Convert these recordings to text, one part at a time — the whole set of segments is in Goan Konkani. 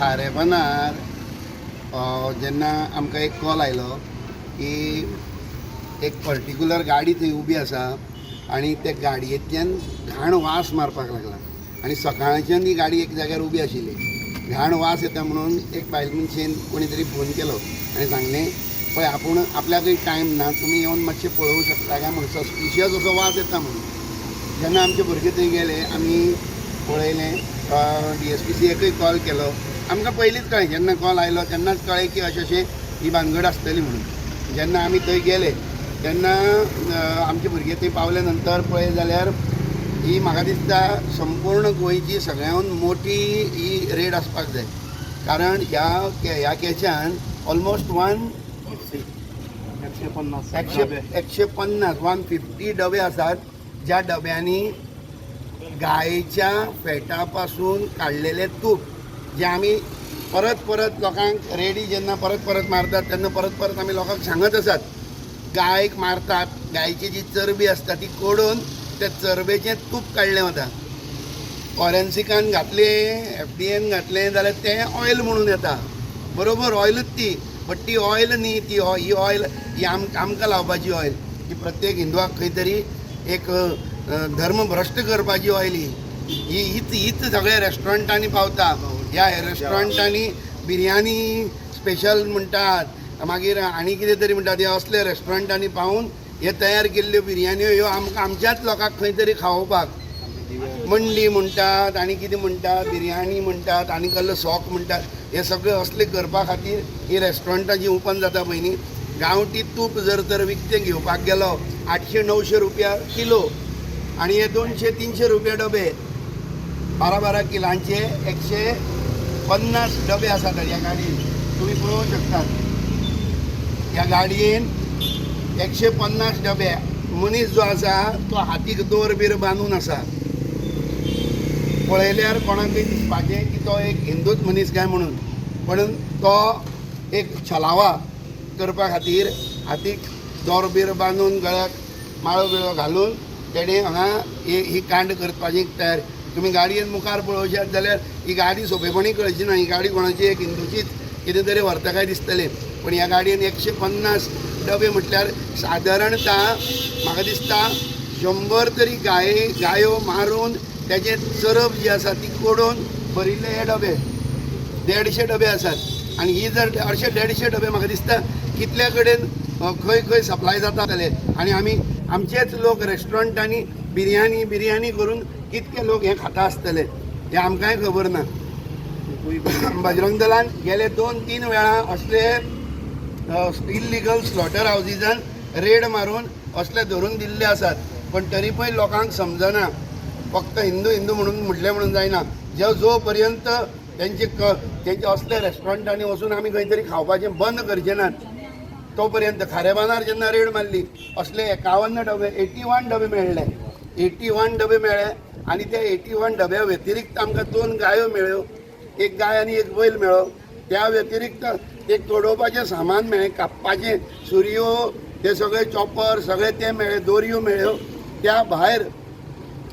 खारेबांदार जेन्ना आमकां एक कॉल आयलो की एक पर्टिक्युलर गाडी थंय उबी आसा आनी ते गाडयेंतल्यान घाण वास मारपाक लागला आनी सकाळच्यान ती गाडी एक जाग्यार उबी आशिल्ली. घाण वास येता म्हणून एक बायल मनशेन कोणी तरी फोन केलो आनी सांगलें, पळय आपूण आपल्याकय टायम ना, तुमी येवन मातशें पळोवंक शकता काय म्हणून, सस्पिशियस असो वास येता म्हणून. जेन्ना आमचे भुरगे थंय गेले, आमी पळयलें, डीएसपीसीएकय कॉल केलो. आमकां पयलींच कळ्ळें, जेन्ना कॉल आयलो तेन्नाच कळ्ळें की अशें अशें ही भानगड आसतली म्हणून. जेन्ना आमी थंय गेले तेन्ना आमचे भुरगे थंय पावले नंतर पळय जाल्यार ही म्हाका दिसता संपूर्ण गोंयची सगळ्याहून मोठी ही रेड आसपाक जाय, कारण ह्या ह्या केशान ऑलमोस्ट वन 150. 150, 150 डबे आसात, ज्या डब्यांनी गायेच्या फेटा पासून काडलेलें तूप, जें आमी परत परत लोकांक रेडी जेन्ना परत परत मारतात तेन्ना परत परत आमी लोकांक सांगत आसात, गायक मारतात, गायची जी चरबी आसता ती कोडून त्या चरबेचें तूप काडलें वता. फॉरेन्सिकान घातलें, एफडीएन घातलें जाल्यार तें ऑयल म्हणून येता. बरोबर, ऑयलूच ती, बट ती ऑयल न्ही ती, ही ऑयल ही आमकां लावपाची ऑयल ही. प्रत्येक हिंदवाक खंय तरी एक धर्म भ्रश्ट करपाची ऑयल ही. ही हीच हीच सगळ्या रेस्टॉरंटांनी पावता. ह्या रेस्टॉरंटांनी बिरयानी स्पेशल म्हणटात, मागीर आनी कितें तरी म्हणटात. हे असले रेस्टॉरंटांनी पावून हे तयार केल्ल्यो बिरयान्यो ह्यो आमकां आमच्याच लोकांक खंय तरी खावोवपाक. मंडी म्हणटात आनी कितें म्हणटात, बिरयानी म्हणटात आनी कसलो सॉक म्हणटात. हे सगळे असले करपा खातीर ही रेस्टॉरंटां जीं ओपन जाता पळय न्ही. गांवठी तूप जर तर विकतें घेवपाक गेलो, 800-900 रुपया किलो आनी हे 200-300 रुपया डबे. 12-12 किलांचे 150 डबे आसात ह्या गाडयेन. तुमी पळोवंक शकतात, ह्या गाडयेन 150 डबे. मनीस जो आसा तो हातीक दोर बीर बांदून आसा. पळयल्यार कोणाकय दिसपाचें की तो एक हिंदूच मनीस काय म्हणून, पण तो एक छलावा करपा खातीर हातीक दोर बीर बांदून, गळ्याक माळो बिळो घालून तेणें हांगा ही ही कांड करपाची तयारी. तुमी गाडयेन मुखार पळोवशात जाल्यार ही गाडी सोंपेपणी कळची ना, ही गाडी कोणाची, एक हिंदूचीच कितें तरी व्हरता काय दिसतलें. पण ह्या गाडयेन 150 डबे म्हटल्यार सादारणता म्हाका दिसता 100 तरी गायो मारून तेजें चरब जी आसा ती कोडोवन भरिल्ले हे डबे. 150 डबे आसात आनी ही जर अशे 150 डबे म्हाका दिसता कितल्या कडेन खंय खंय सप्लाय जाताले आनी आमी आमचेच लोक रेस्टॉरंटांनी बिरयानी बिरयानी करून कितके लोक हे खाता आसतले हें आमकांय खबर ना. बजरंग दलान गेले 2-3 वेळा असले इल्लिगल स्लॉटर हावजीसान रेड मारून असले धरून दिल्ले आसात, पण तरी पय लोकांक समजना. फक्त हिंदू हिंदू म्हणून म्हटलें म्हणून जायना. जे जो पर्यंत तेंचे असले रेस्टॉरंटांनी वचून आमी खंय तरी खावपाचें बंद करचे नात तो पर्यंत. खारेबांदार जेन्ना रेड मारली, असले 51 डबे, 81 डबे मेळ्ळे. 81 डबे मेळ्ळे आनी त्या 81 डब्या व्यतिरिक्त आमकां दोन गायो मेळ्ळ्यो, एक गाय आनी एक बैल मेळ्ळो. त्या व्यतिरिक्त एक तोडोवपाचें सामान मेळ्ळें, कापपाचें सुरयो, ते सगळे चॉपर सगळे ते मेळ्ळे, दोरयो मेळ्ळ्यो. त्या भायर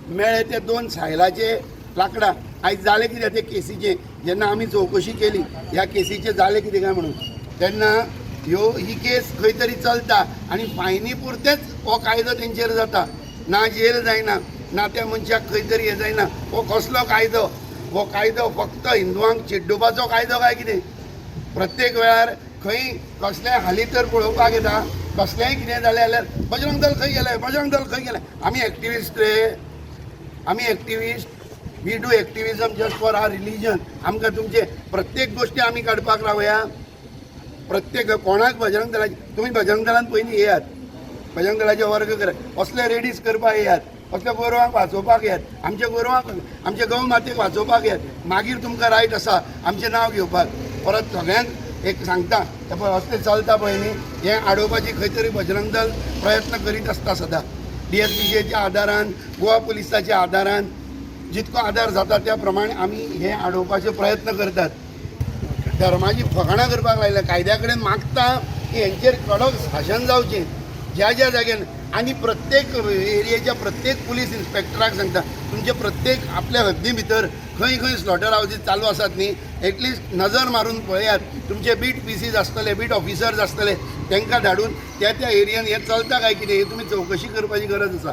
मेळ्ळे ते दोन सायलाचे लांकडां. आयज जालें कितें ते केसीचें, जेन्ना आमी चवकशी केली ह्या केसीचें जालें कितें काय म्हणून, तेन्ना ही केस खंय तरी चलता आनी फायनी पुरतेच हो कायदो तेंचेर जाता. ना जेल जायना, ना त्या मनशाक खंय तरी हें जायना. हो कसलो कायदो? हो कायदो फक्त हिंदुवांक चिड्डुपाचो कायदो काय कितें? प्रत्येक वेळार खंय कसलेंय हालीं तर पळोवपाक येता, कसलेंय कितें जालें जाल्यार बजरंग दल खंय गेलें, बजरंग दल खंय गेलें? आमी एक्टिविस्ट रे, आमी activist. We do activism just for our religion. आमकां तुमचे प्रत्येक गोश्टी आमी काडपाक रावया? प्रत्येक कोणाक बजरंग दलाचे, तुमी बजरंग दलान पयलीं येयात, बजरंग दलाचे वर्ग करात, असले रेडीज करपाक येयात, असल्या गोरवांक वाचोवपाक येयात, आमच्या गोरवांक, आमच्या गौ मातेक वाचोवपाक येयात, मागीर तुमकां रायट आसा आमचें नांव घेवपाक. परत सगळ्यांक एक सांगता, ते पळय असलें चलता पळय न्ही, हें आडोवपाची खंय तरी बजरंग दल प्रयत्न करीत आसता सदां. डीएसपीसीच्या आदारान, गोवा पुलिसाच्या आदारान, जितको आदार जाता त्या प्रमाणे आमी हे आडोवपाचे प्रयत्न करतात. धर्माची फकाणां करपाक लायल्या. कायद्या कडेन मागता की हेंचेर कडक शासन जावचें ज्या ज्या जाग्यान. आनी प्रत्येक एरियेच्या प्रत्येक पुलीस इन्स्पेक्टराक सांगता, तुमचे प्रत्येक आपल्या हद्दी भितर खंय खंय स्लॉटर हावजीस चालू आसात न्ही. एटलिस्ट नजर मारून पळयात. तुमचे बीट पीसीज आसतले, बीट ऑफिसर्स आसतले, तांकां धाडून त्या त्या एरियान हें चलता काय कितें हें तुमी चवकशी करपाची गरज आसा.